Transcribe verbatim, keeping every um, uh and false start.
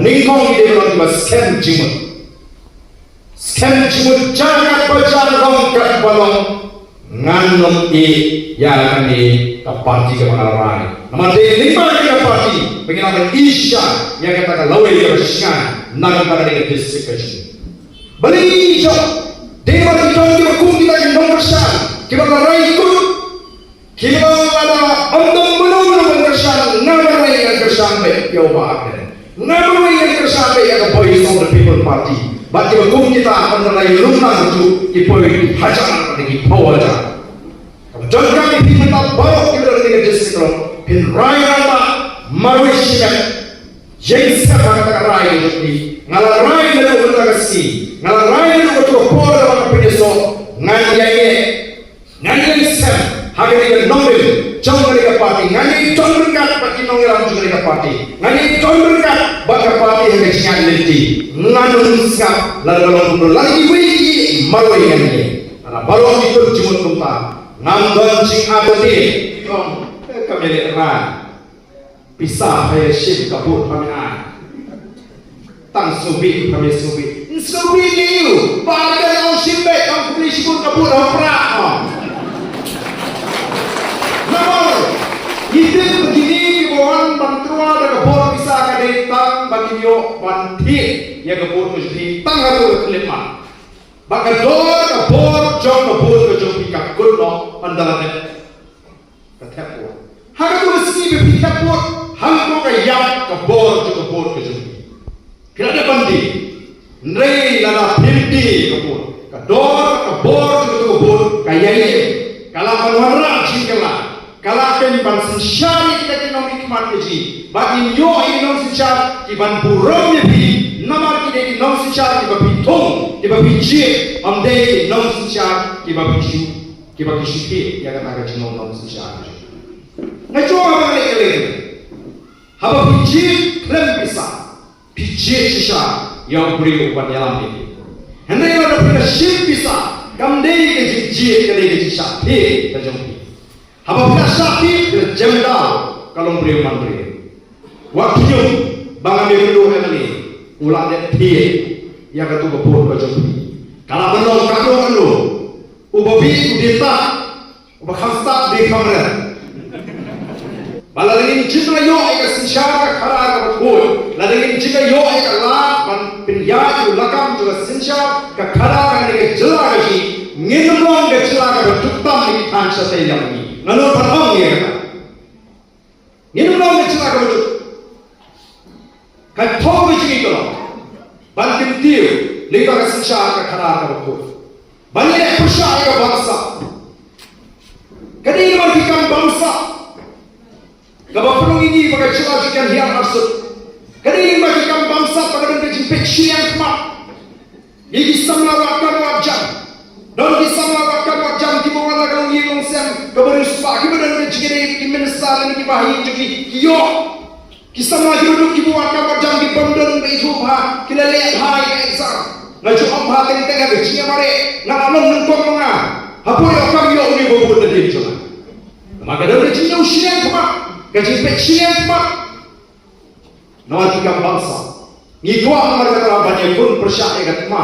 Nyngkong ki dei ban long kiba skhem jingmut. Skhem jingmut jong ka ba jong long ka ba long. Ngan ym ïeh ïa kane ka party kaba nga la rai. Namar dei lyngba kane ka party ba ngi lah ban ïoh shisha ïa kata ka lawei kaba shngaiñ na ka bynta kane ka district ka jong ngi. Balei ngi ïoh? Dei namar ki don kiba kum kita ki nongkyrshan kiba la rai kut. Ki long lada ym don mano mano ban kyrshan, nga ban wei ngan kyrshan beit ïa u Bah Ardent. Nga ban wei ngan kyrshan beit ïa ka Voice of the People Party. Bad kiba kum kita ynda la ïalum lang tu ki poi hajar bad ki phew hajar. Kaba donkam ïa phi mynta baroh kiba don ha kane ka district, phin rai rangbah marwei shimet. Ïeng sngap ha kata ka rai ka jong phi. Nga la rai naduh mynta ka sngi. Nga la rai naduh kato ka por kaba nga pynïasoh. Ngan ïaineh. Ngan ïeng sngap ha kane ka nongrim jong kane ka party. Ngan ïeng don ryngkat bad ki nongïalam jong kane ka party. Ngan ïeng don ryngkat bad ka party ha ka jingïaid lynti. Ngan ym sngap lada ka long kumno, lada kiwei ki ïeh marwei ngan ïeh. Lada baroh ki kut jingmut kumta, ngam don jingïathuh. Kong, eh, ka me leh rai. Pisa pha ïa shim, ka vote pha me ai. Tang sngewbha pha me sngewbha. Sngewbha ïa u. Ba ka ong shim beit, ong khublei shibun, ka vote ha u prah. Namar ngi tip ba kine kiba wan ban trua da ka bor pisa ka dei tang ba kin ïoh ban thied ïa ka vote ka jong phi tang hato ka khyllipmat. Ba ka dor ka bor jong ka vote ka jong phi ka kut noh, ynda la dep. Ka thep vote. Ha kato ka sngi ba phi thep vote, hangto ka ïap ka bor jong ka vote ka jong phi. Phi la dep ban die. Hynrei lada phim die ka vote, ka dor ka bor jong kato ka vote ka ïaineh. Ka lah ban wanrah jingkylla. Ka lah kein ban synshar ïa kita ki nongmihkhmat ka jong ngi. Bad ngin ïoh ïa ki nongsynshar ki ban burom ïa phi. Namar ki dei ki nongsynshar kiba phi thung, kiba phi jied. Ym dei ki nongsynshar kiba phi shu Kiba ki shu thied ïa kata ka jinglong nongsynshar. Nga ong haba nga leh ka leh. Haba phi jied khlem pisa, phi jied shisha ïa u briew uban ïalam ïa phi. Hynrei lada phi la shim pisa, kam dei ka jingjied, ka dei ka jingshah thied ka jong phi. Haba phi la shah thied, phi la jem daw, ka long briew man briew. Wat phi ïohi ba nga mih u M L A, u la dep thied ïa kato ka vote ka jong phi. Ka la ban long katno katno. Uba bieit u dei tang, uba kham stad u dei kham rem. Ba lada ngin jin la ïoh ïa ka synshar ka khadar kaba khuid, lada ngin jin la ïoh ïa ka lad ban pynïaid ïa u lakam jong ka synshar ka khadar kane ka jylla ka jong ngi, ngin ym long ka jylla kaba duk tam ïa ki thaiñ shatei ïa ngi. Nga nud ban ong ïa kata. Ngin ym long ka jylla kaba duk. Ka thong ka jong ngi ka long ban kyntiew lyngba ka synshar ka khadar kaba khuid. Ban leh pyrshah ïa ka bamsap. Ka dei namar ki kam bamsap kaba pynlong ïa ngi ba ka jylla jong ngi kan hiar arsut. Ka dei namar ki kam bamsap ba ka don ka jingpeit shiliang khmat. Ïa ki samla wad kam wad jam. Don ki samla wad kam wad jam kiba wan la ka longïing longsem kaba riewspah, kiba don ka jingïadei ki minister lane ki bahaïing jong ki, ki ïoh. Ki samla kiba duk kiba wad kam wad jam ki bym don ba ithuh bha, ki la leh bha ïa ka exam. Nga ju ong bha teng teng ha ka jingïamareh, nga la long nyngkong ma nga. Hapoh ïoh kam ïoh une uba bud nadien jong nga. Namar ka don ka jingïoh shiliang khmat, ka jingpeit shiliang khmat. Namar ki kam bamsap. Ngi kwah namar kata ban ïakhun pyrshah ïa ka thma.